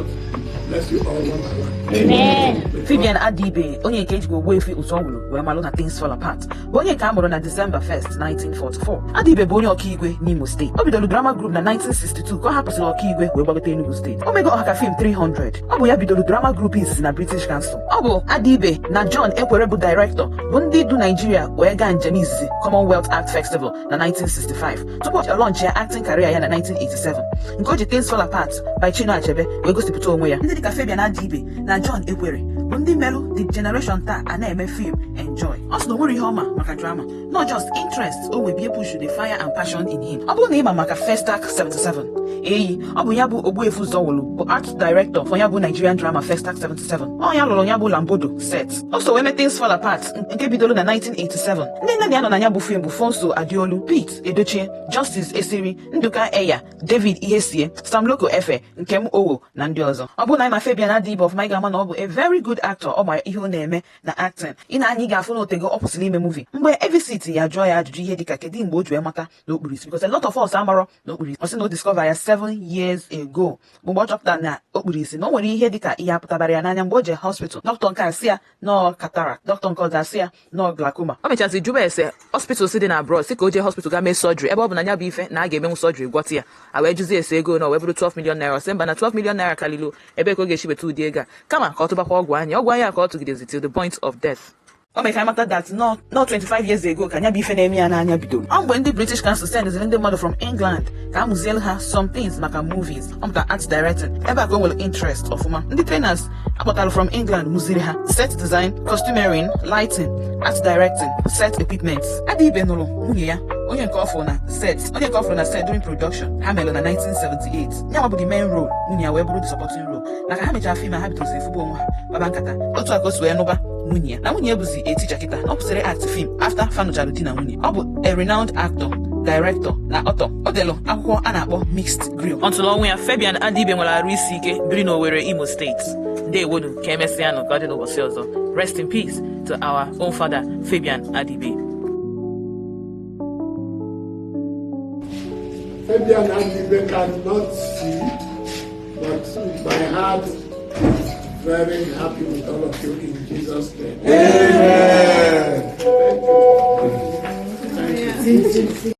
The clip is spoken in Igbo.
God bless you all one by one. Amen. Fabian Adibe, onye nke ejikwa Ogbuefi Uzonwulu wee malụ na Things Fall Apart, bụ onye nke a mụrụ na December 1st, 1944. Adibe bụ onye ọkaigwe n'Imo steeti. O bidoro drama group na 1962 ka ọ hapụsịrị ọkaigwe wee gbagote Enugu steeti. O mego ọhaka film 300. Ọ bụ ya bidoro drama group izizi na British Council. Ọ bụ Adibe na John Ekwere bụ director bụ ndị du Nigeria wee gaa njem izizi Commonwealth Art Festival na 1965 tupu ọ launch ya acting career ya na 1987 nke o ji Things Fall Apart by Chinua Achebe wee gosipụta onwe ya. Ndị dịka Fabian Adibe na John Ekwere bụ ndị melụ the generation taa a na-eme film enjoy. Ọ sị na o nwere ihe ọma maka drama, not just interest o wee push the fire and passion in him. Ọ bụrụ na ị ma maka Festac 77, eyi ọ bụ ya bụ Ogbuefi Uzonwulu bụ art director for ya bụ Nigerian drama Festac 77. Ọ ya lụrụ ya bụ Lambodo set. O so wee mee Things Fall Apart nke bidoro na 1987. Ndị nne na ya nọ na ya bụ film bụ Fonso Adeolu, Pete Edochie, Justice Esiri, Nduka Eya, David Ihesie, Sam Loco Efe, Nkem Owo na ndị ọzọ. Ọ bụrụ na anyị ma Fabian Adibe ọfụma, ị ga-ama na ọ bụ a very good actor. Ọ ma ihe ọ na-eme na acting. Ị na-anya ị ga-afụ na otego ọ kwụsịrị ime movie. Mgbe Evisit ya jụọ ya ajụjụ ihe dịka kedu mgbe o ji wee mata na okpuru isi, because a lot of us amarọ na okpuru isi. Ọ sị na o discover ya 7 years ago bụ mgbe ọ chọpụtara na okpuru isi, na o nwere ihe dịka ihe apụtabara ya n'anya mgbe o jee hospital. Dọkịta nke a sị ya nọọ cataract, dọkịta nke ọzọ asị ya nọọ glaucoma. O mechazi jụba ese hospital si dị na abroad si ka o jee hospital gaa mee surgery, ebe ọ bụ na ya bụ ife na a ga-emenwu surgery gwọta ya. A wee jụzie ese ego na o wee bụrụ 12 million naira. Sị mba, na 12 million naira karịrị ebe ka ọ ga-esi weta ụdị ego a, kama ka ọ tụbakwa ọgwụ anya, ọgwụ anya ka ọ tụgidezi till the point of death. O mere ka anyị mata that not 25 years ago ka anya bụ ife na-eme ya n'anya bidoro. Ọ mgbe ndị British Council sendiziri ndị mmadụ from England ka a mụzielu ha some things maka movies. Ọ mụta art directing ebe a ka o nwere interest ọfụma. Ndị trainers akpọtara from England mụziri ha set design, costumering, lighting, art directing, set equipment. Adibe nụrụ nwunye ya, onye nke ọ fụrụ na set, onye nke ọ fụrụ na set during production ha melụ na 1978. Ya bụ the main role, nwunye ya wee bụrụ the supporting role. Na ka ha mechara film ha bidoziri fụba onwe ha baba nkata. Otu a ka o si wee nụba nwunye ya, na nwunye ya bụzi a teacher kịta, na ọ kwụsịrị act film after fanụchara di na nwunye. Ọ bụ a renowned actor, director na author. Ọ delụ akwụkwọ a na-akpọ Mixed Grill. Ọtụlụ ọnwụ ya, Fabian Adibe nwere arụ isi ike, biri n'Owerri, Imo steeti. Ndewonu, ka emesịanụ, ka ọ dị n'ụbọchị ọzọ. Rest in peace to our own father, Fabian Adibe. Fabian Adibe cannot see, but my heart is very happy with all of you in Jesus' name. Amen. Thank you. Thank you.